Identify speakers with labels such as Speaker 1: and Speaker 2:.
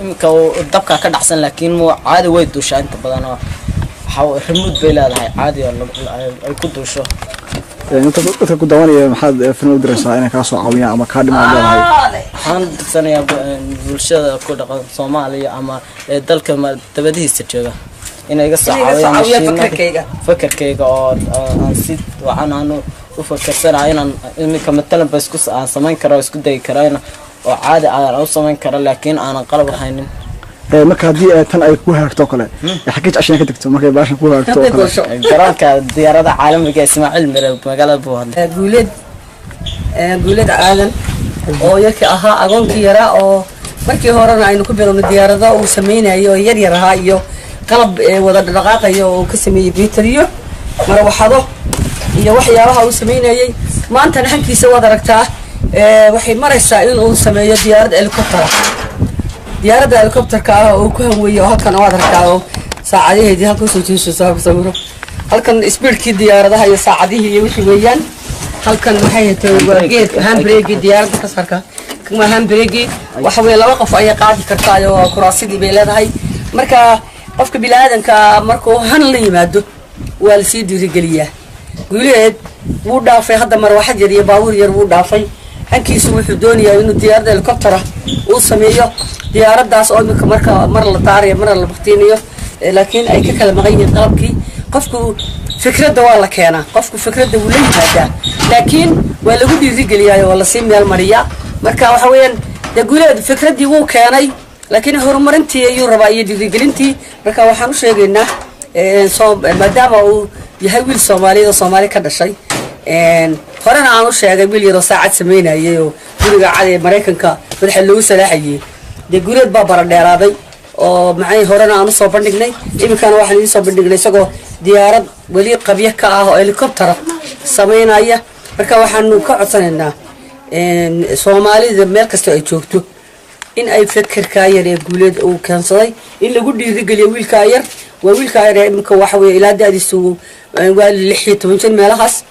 Speaker 1: Iminka dabka ka dhacsan, laakiin caadi way duushaa inta badan oo waxa remote bay leedahay caadi oo ay ku duusho.
Speaker 2: Dadka ku daawanaya maxaad fariin u diraysaa inay kaa soo caawiyaan ama kaa dhimaan leedahay?
Speaker 1: Waxaan dirsanayaa bulshada ku dhaqan Soomaaliya ama dalka dabadihiisa jooga inay iga soo caawiyaan fakarkayga oo aan si wacan aan u fakersanayo inaan iminka matalan ba isku aan samayn karo, isku dayi karo oo caadi aan u samayn karo, laakiin aanan qalab haynin.
Speaker 2: Marka haddii tan ay ku hagaagto oo kale, xaggee jeceshahay ka tagto markay baashan ku hagaagto oo kale?
Speaker 1: Garoonka diyaaradaha caalamiga Ismaaciil Mire, magaalada Buuhoodle.
Speaker 3: Guuleed, Guuleed Aadan oo yarkii ahaa agoonkii yaraa oo markii horena aynu ku bilowno diyaarado uu sameynayay oo yar yar ahaa iyo qalab wada dhaqaaqayo oo uu ka sameeyey biteriyo, marawaxado iyo waxyaabaha uu sameynayay, maantana hankiisa waad aragtaa. Waxay maraysaa in uu sameeyo diyaarad helicoptera, diyaaradda helicopterka ah oo ku hanweeyey oo halkan waad aragtaa oo saacadaheedii halka usoo jeeso sawiro, halkan speedkii diyaaradaha iyo saacadihii iyo wixii weeyaan. Halkan maxay hatay? Waa geed handbrake diyaaradda ka sarka, kan waa handbrake. Waxa weeye laba qof ayay qaadi kartaa oo kuraasidii bay leedahay. Marka qofka bini'aadanka markuu han la yimaado waa lasii dhiirigeliyaa. Guuleed wuu dhaafay hadda marwaxad yar iyo baabuur yar wuu dhaafay hankiisu. Wuxuu doonayaa inuu diyaaradda helicoptera uu sameeyo, diyaaraddaas oo iminka marka mar la taarayo marna la baktiinayo, laakiin ay ka kala maqan yihiin qalabkii. Qofku fikradda waa la keenaa, qofku fikradda wuu la yimaadaa, laakiin waa lagu dhiirigeliyaayo waa lasii meel mariyaa. Marka waxa weeyaan dee Guuleed fikraddii wuu keenay, laakiin horumarintii ayuu rabaa iyo dhiirigelintii. Marka waxaan u sheegaynaa, maadaama uu yahay wiil Soomaaliyeed oo Soomaali ka dhashay, horena aan u sheegay wiil yaroo saacad sameynayay oo guriga cad ee Maraykanka madaxa loogu salaaxayay, dee Guuleed baa bara dheeraaday oo maxay horena aan usoo bandhignay, iminkana waxaan idiin soo bandhignay isagoo diyaarad weli qabyo ka ah oo helicoptera sameynaya. Marka waxaanu ka codsanaynaa Soomaalida meel kasta ay joogto in ay fekerkaa yar ee Guuleed uu keensaday in lagu dhiirigeliyo. Wiilkaa yar waa wiilkaa yar ee iminka waxa weye ilaa da-diisu waa 16 jir meelahaas.